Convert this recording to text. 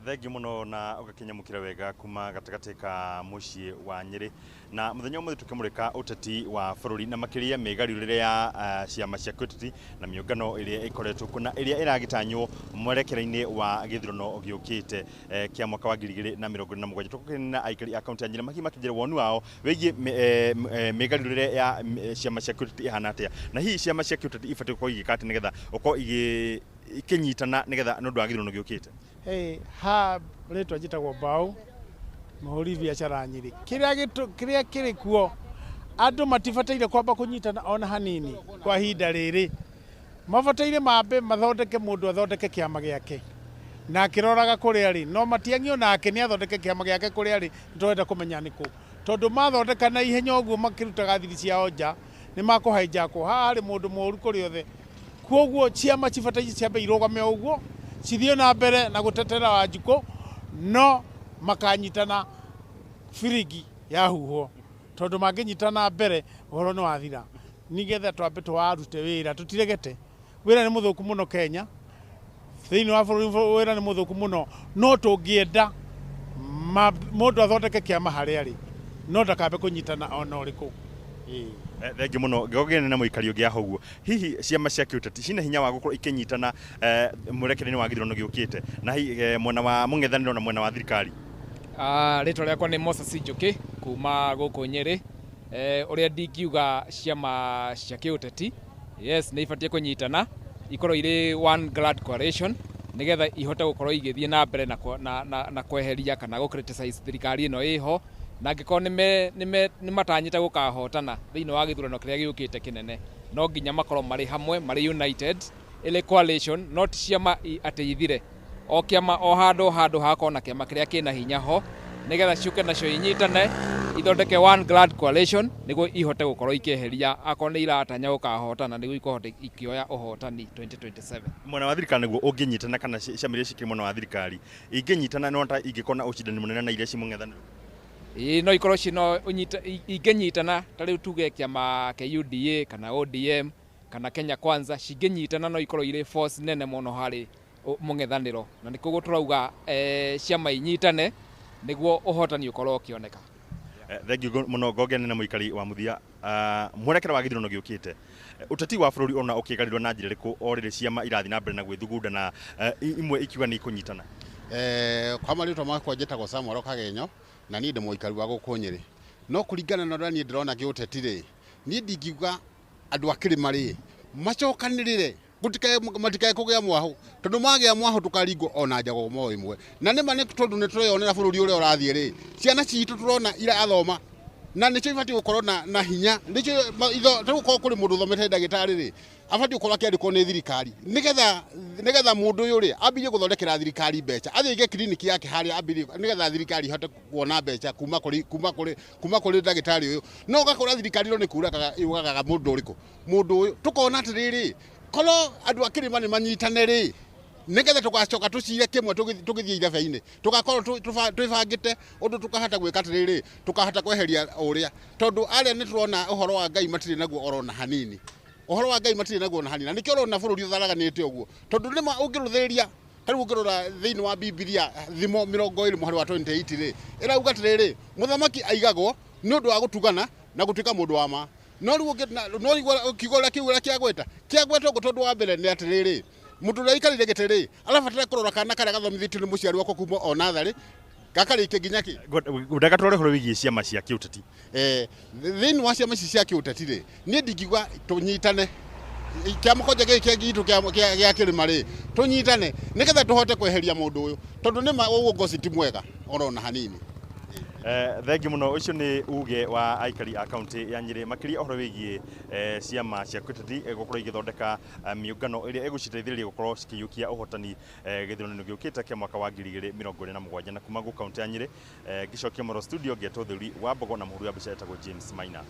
Thengiũ mũno na ũgakĩnyamũkĩra wega kuma gatagatĩ ka mũciĩ wa Nyĩrĩ. Na mũthenya ũmũthĩ tũkĩmũrĩka ũteti wa bũrũri na makĩria mĩgarũrĩre ya ciama cia kĩũteti na mĩũngano ĩrĩa ĩkoretwo kuo na ĩrĩa ĩragĩtanywo mwerekera-inĩ wa gĩthurano gĩũkĩte kĩa mwaka wa 2027. Tũgũkĩnina aikari a kaunti ya Nyĩrĩ mahihi makĩnjĩra woni wao wĩgiĩ mĩgarũrĩre ya ciama cia kĩũteti ĩhana atĩa, na hihi ciama cia kĩũteti ibatiĩ gũkorwo igĩka atĩa nĩgetha gũkorwo ikĩnyitana nĩgetha nĩ ũndũ wa gĩthurano gĩũkĩte. Hey, ha rĩtwa njĩtagwo Mbau, mũhũri biacara Nyĩrĩ. Kĩrĩa kĩrĩ kuo, andũ matibataire kwamba kũnyitana ona hanini kwa ihinda rĩrĩ. Mabataire mambe mathondeke, mũndũ athondeke kĩama gĩake na akĩroraga kũrĩa arĩ, no Matiang'i nake nĩ athondeke kĩama gĩake kũrĩa arĩ. Nĩ tũrenda kũmenya nĩkũ, tondũ mathondeka na ihenya ũguo makĩrutaga thiri ciao nja nĩ makũhaijakwo. Haha harĩ mũndũ mũũru kũrĩ othe. Koguo ciama cibataire ciambe irũgame ũguo, cithiĩ na mbere na gũtetera Wanjikũ, no makanyitana biringi yahuhwo, tondũ mangĩnyitana mbere ũhoro nĩ wathira. Nĩgetha twambe tũwarute wĩra, tũtiregete. Wĩra nĩ mũthũku mũno Kenya, thĩinĩ wa bũrũri wĩra nĩ mũthũku mũno, no tũngĩenda mũndũ athondeke kĩama harĩa arĩ, no ndakambe kũnyitana ona ũrĩkũ. Thengiũ mũno. Ngĩgogene na mũikari ũngĩ haha ũguo, hihi ciama cia kĩũteti cina hinya wa gũkorwo ikĩnyitana mwerekera-inĩ wa gĩthurano gĩũkĩte, na hihi mwena wa mũng'ethanĩro na mwena wa thirikari? Rĩtwa rĩakwa nĩ Moses Njũkĩ kuma gũkũ Nyĩrĩ. Ũrĩa ndingiuga, ciama cia kĩũteti, yes, nĩ ibatiĩ kũnyitana, ikorwo irĩ one grand coalition, nĩgetha ihote gũkorwo igĩthiĩ na mbere na kweheria kana gũ criticize thirikari ĩno ĩho, na angĩkorwo nĩ matanyĩte gũkahotana thĩinĩ wa gĩthurano kĩrĩa gĩũkĩte kĩnene, no nginya makorwo marĩ hamwe, marĩ united, ĩrĩ coalition, not ciama atĩ ithire. O kĩama o handũ handũ hagakorwo na kĩama kĩrĩa kĩna hinya ho, nĩgetha ciũke nacio inyitane, ithondeke one grand coalition, nĩguo ihote gũkorwo ikĩeheria, akorwo nĩ iratanya gũkahotana, nĩguo ikũhota ikĩoya ũhotani 2027. Mwena wa thirikari nĩguo ũngĩnyitana, kana ciama iria cikĩrĩ mwena wa thirikari ingĩnyitana, no ta ingĩkorwo na ũcindani mũnene na iria ci mũng'ethanĩro? Ĩĩ, no ikorwo cina ingĩnyitana, ta rĩu tuge kĩama kĩa UDA kana ODM kana Kenya Kwanza cingĩnyitana, no ikorwo irĩ force nene mũno harĩ mũng'ethanĩro, na nĩ koguo tũrauga ciama inyitane nĩguo ũhotani ũkorwo ũkĩoneka. Thengiũ mũno. Ngongene na mũikari wa mũthia, mwerekera wa gĩthurano gĩũkĩte, ũteti wa bũrũri ona ũkĩgarũrwo na njĩra ĩrĩkũ o rĩrĩ ciama irathiĩ na mbere na gwĩthugunda na imwe ikiuga nĩ ikũnyitana? Kwa marĩtwa makwa njĩtagwo Samuel Kagenyo, na niĩ ndĩ mũikari wa gũkũ Nyĩrĩ. No kũringana na ũrĩa niĩ ndĩrona gĩũteti rĩ, niĩ ndingiuga andũ a kĩrĩma rĩ macokanĩrĩre, matikae kũgĩa mwahũ, tondũ magĩa mwahũ tũkaringwo ona njagomo ĩmwe. Na nĩma nĩ tondũ nĩ tũreyonera bũrũri ũrĩa ũrathiĩ rĩ, ciana citũ tũrona irathoma na nĩcio ibatiĩ gũkorwo na hinya, nĩcio tarĩu gũkorwo kũrĩ mũndũ ũthomete ndagĩtarĩ rĩ, abatiĩ gũkorwo akĩandĩkwo nĩ thirikari, nĩgetha mũndũ ũyũ rĩ ambĩrĩrie gũthondekera thirikari mbeca, athiĩ aige kiriniki yake harĩa ambĩrĩrie, nĩgetha thirikari ĩhote kuona mbeca kuma kũrĩ ndagĩtarĩ ũyũ. No ũgakora thirikari ĩno nĩ kũragaga yũragaga mũndũ ũrĩkũ, mũndũ ũyũ. Tũkona atĩrĩrĩ, korwo andũ a kĩrĩma nĩ manyitane rĩ, nĩgetha tũgacoka tũcire kĩmwe tũgĩthiĩ irebe-inĩ, tũgakorwo twĩbangĩte ũndũ tũkahota gwĩka atĩrĩrĩ, tũkahota kweheria ũrĩa, tondũ arĩa nĩ tũrona ũhoro wa Ngai matirĩ naguo orona hanini, ũhoro wa Ngai matirĩ naguo ona hanini. Na nĩkĩo ũrona bũrũri ũtharaganĩte ũguo, tondũ nĩma ũngĩrũthĩrĩria, ta rĩu ũngĩrora thĩinĩ wa Bibilia, Thimo 20 mũhari wa 28 rĩ, ĩrauga atĩrĩrĩ, mũthamaki aigagwo nĩ ũndũ wa gũtugana na gũtuĩka mũndũ wa ma. No rĩu no rĩu kiugo ũrĩa kiugo ũrĩa kĩagweta ũguo, tondũ wa mbere nĩ atĩrĩrĩ, mũndũ ũrĩa aikarĩire gĩtĩ rĩ, arabatara kũrora kana karĩa gathomithĩtio nĩ mũciari wakwa kuma o natharĩ gakarĩkia nginya kĩ. Ndaka tũrore ũhoro wĩgiĩ ciama cia kĩũteti. Thĩinĩ wa ciama ici cia kĩũteti rĩ, niĩ ndingiuga tũnyitane. Kĩama kwanja gĩkĩ kĩa gitũ gĩa kĩrĩma rĩ, tũnyitane nĩgetha tũhote kweheria mũndũ ũyũ, tondũ nĩma ũgongoci ti mwega orona hanini. Thengiũ mũno. Ũcio nĩ uge wa aikari a kaunti ya Nyĩrĩ, makĩria ũhoro wĩgiĩ ciama cia kĩũteti gũkorwo igĩthondeka mĩũngano ĩrĩa ĩgũciteithĩrĩria gũkorwo cikĩiyũkia ũhotani gĩthurano gĩũkĩte kĩa mwaka wa 2027. Na kuma gũkũ kaunti ya Nyĩrĩ, ngĩcokia mũro studio, ngetwo Thuri wa Mbogo na mũhũri wa mbica etagwo James Maina.